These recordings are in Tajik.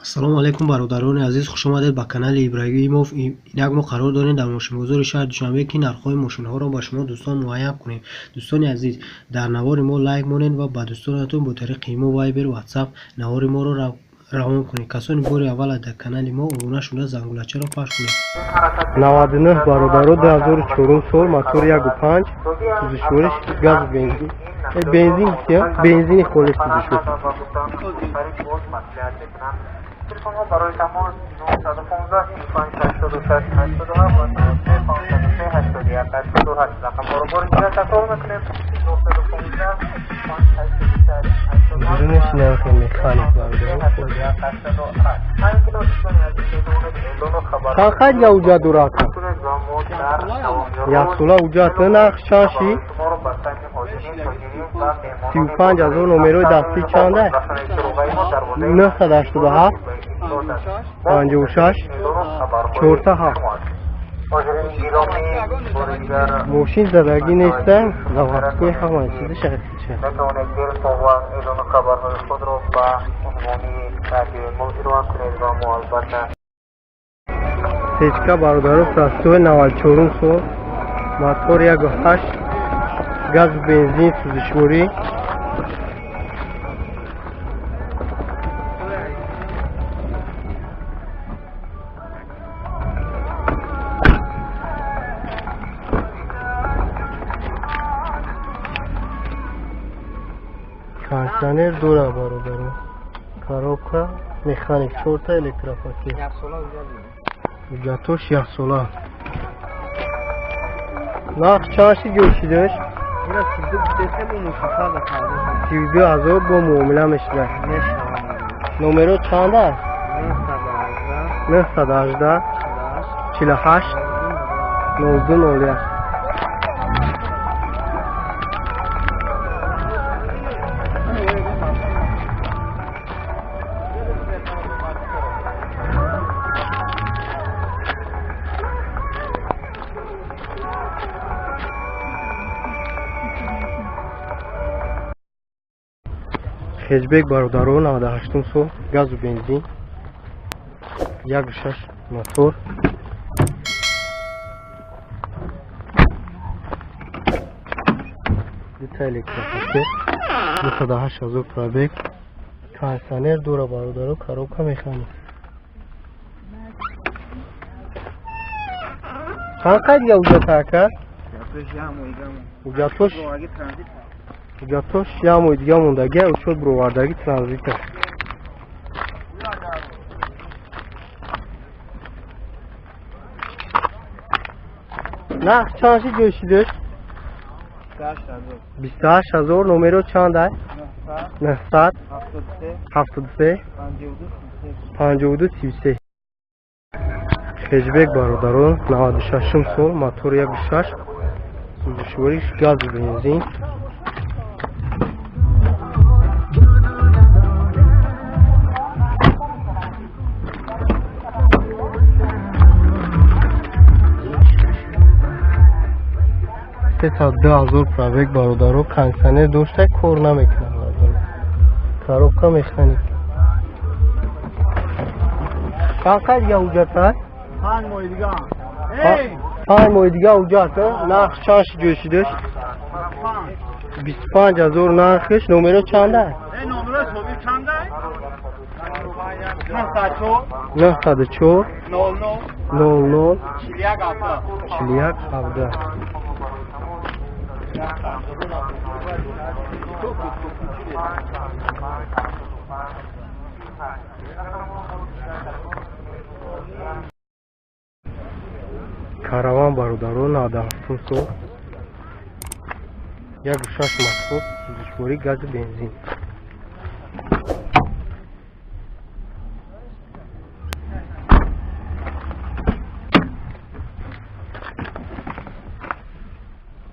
Ассалому алайкум, бародарони азиз, хушомадед ба канали Ибрагимов. Инак мо қарор дорем дар мошинбозори шаҳри Душанбе, ки нархҳои мошинҳоро ба шумо дӯстон муайян кунем. Дӯстони азиз, дар навори мо лайк монед ва ба дӯстонатон бо тариқи имо, Вайбер, Ватсап навори моро равон кунед. Касони бори аввал дар канали мо обуна шуда, зангулачаро пахш кунед. 99, бародаро, 2004 сол, мотор 1.5, сӯзишвориш газ, бензин, бензин, бензини холис сӯзишвор. Телефонҳо барои тамос 915 35 86 87 ва 93 53 81 88. Рақамҳоро бори дигар такрор мекунем: 915 35 86 87. Дурунаш нархи механик, бародаро. 81 88. Ҳамчунин, дӯстони азиз, метавонед эълону хабар Чанд қайд я ҳуҷҷат дорад? кунед ва мо дар Яксола ҳуҷҷат. Нарх чанд ши? шуморо ба саҳми ҳозирин, тоҷирин ва меҳмонони 35 000. Номерои дастӣ чанда? 987 56 4 7. Мошин задагӣ неста, заводской, ҳама чизи шахсича. Метавонед дилхоҳ эълону хабарҳои худро ба унвони радиои мо ироа кунед ва мо албатта Сечка, бародаро, простой, 94-ум сол, мотор 1.8, газу бензин, сӯзишворӣ. Кондитсионер дора, бародаро, коробка механик, чорта электропакет, ҳуҷҷатош яксола. Нарх чанд ши, ҷӯшидаш? 32 000, бо муомила мешавад. Номеро чанд аст? 918 48 02 01. Хэтчбек, бародаро, 98-ум сол, газу бензин, 1.6 мотор. Дута электропакет, 208 000 пробег, кондитсионер дора, бародаро, коробка механик. Чанд қайд дига ҳуҷҷат, ака? Ҳуҷҷатош як моҳи дига мондагӣ, учёт бировардагӣ, транзита. Нарх чанд ши, ҷӯшидаш? 28 000. Номеро чанд ай? 973 52 33. Хэтчбек, бародарон, 96-ум сол, мотор 1.6, сӯзишвориш газу бензин. 302 000 пробег, бародаро, кондитсионер дошта, кор намекунад, бародаро, коробка механик. Чанд қайд дига ҳуҷҷат аст? 5 моҳи дига ҳуҷҷат. Нарх чанд ши, ҷӯшидаш? 25 000 нархиш. Номеро чанд аст? 904 00 41 17. Караван, бародаро, 97-ум сол, 1.6 мотор, сӯзишворӣ газу бензин.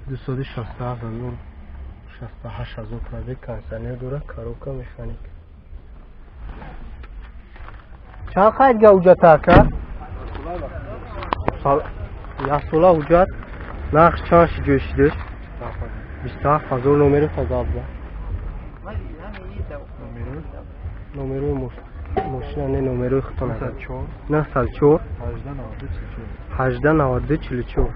267 000, 68 000 пробег, кондитсионер дорад, коробка механик. Чанд қайд дига ҳуҷҷат, ака? Яксола ҳуҷҷат. Нарх чанд ши, ҷӯшидаш? 27 000. Номери тазабза, номерои мошина. мошина не номерои худтон 904 18 92 44.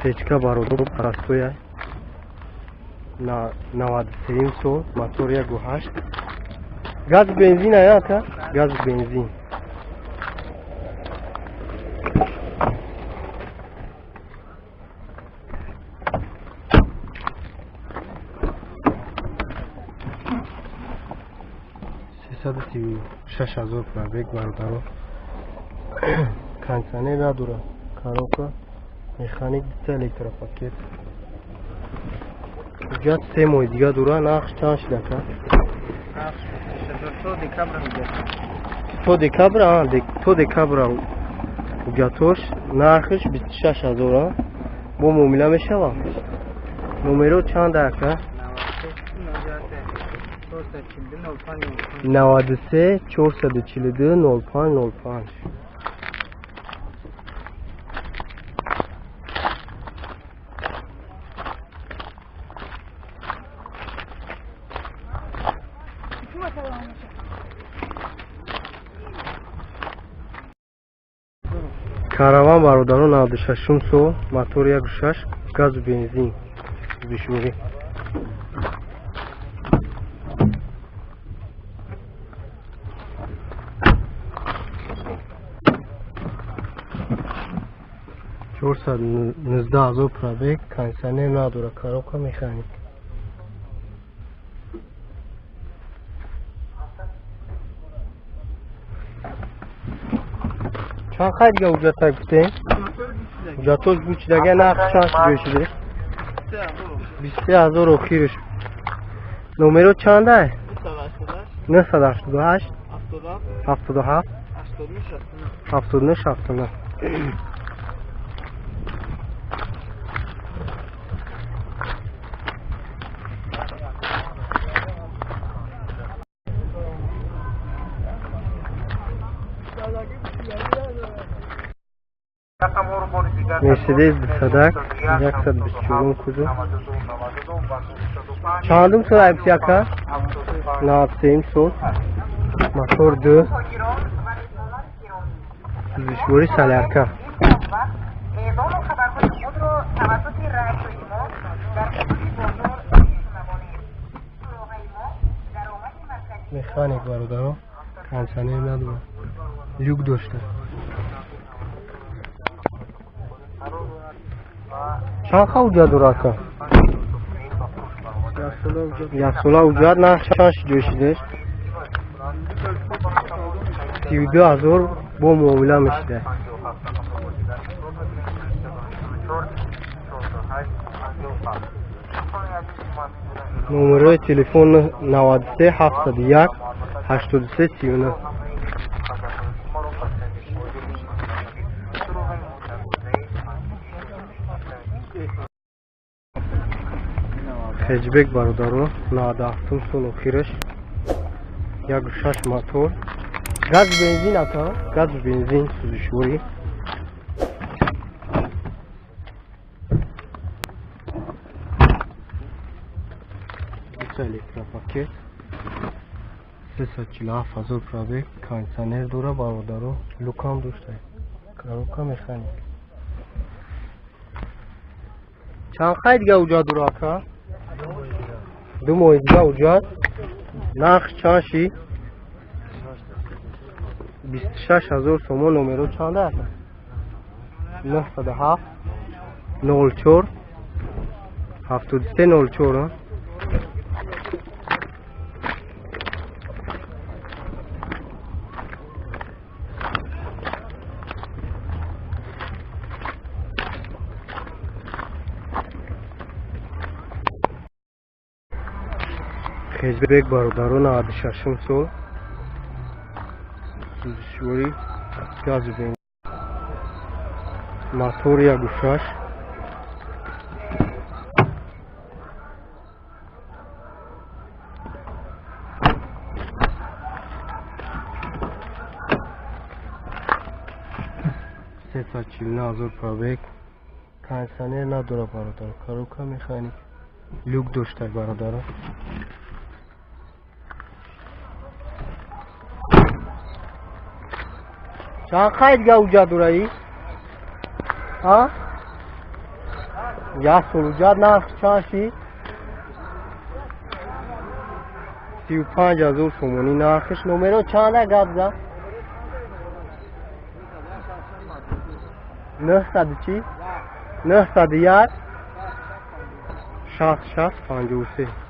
Течка бародар парастоя на 93 сол, мотор 1.8, газ бензин ая, газ бензин. 336 000 пробег бародаро, кондиционер надора, коробка механик, дита электропакет. Ҳуҷҷат 3 моҳи дига дора. Нархш чанд шуда, ка? То декабр, то декабра ҳуҷҷатош. Нархш 26 000, бо муомила мешавад. Номеро чанд ака? 93 442 05 05. Караван бародарон, 96 сол, мотор 1.6, газу бензин, бишурӣ. 419 000 пробег, кондиционер надора, коробка механик. Чанд хай дига ҳуҷҷатҳо гуфтем? Ҳуҷҷатҳош гучидага. Нарх чанд ҷой шуде? 23 000 охирш. Номеро чандай? 988 77 79 69. Мерседес дусадак, 124 кузов. Чандум сол айбси, ака? 93 сол, мотор ду, сӯзишворӣ, солярка. Эълону хабарҳои худро тавассути радиои мо дар ҳудуди бозор мешунавонед. Суроғаи мо даромади марказӣ. Механик бародаро, кондиционер надорад, люк дошта. Чанд ха ҳуҷҷат дорад, ака? Яксола ҳуҷҷат. Нарх чанд ҷой шудеш? 32 000, бо муомила мешуда. Номерои телефон 93 701 83 39. Хэтчбек бародаро, 97 сол охираш, 1.6 мотор, газ бензин, ака, газ бензин, сӯзишворӣ. Электропакет, 347 000 пробег, кондиционер дора бародаро, люкам дошта, коробка механик. Чанд хай дига ҳуҷҷат дора, ака? 2 моҳи дига ҳуҷҷат. Нарх чанд ши? 26 000 сомон. Номеро чанда ака? 907 04 73 04. Хэтчбек бародаро, 96 сол, сӯзишворӣ, газу бензин, мотор 1.6. 349 ҳазор пробег. Кондиционер надора бародаро, коробка механик, люк дошта бародаро. Чанд қайд га уҷа дораи? А? Як сол уҷа нарх чанд шид? 35 ҳазор сомонӣ нархиш. Номеро чанда гап зад? 900 чӣ? 901 60 60 53.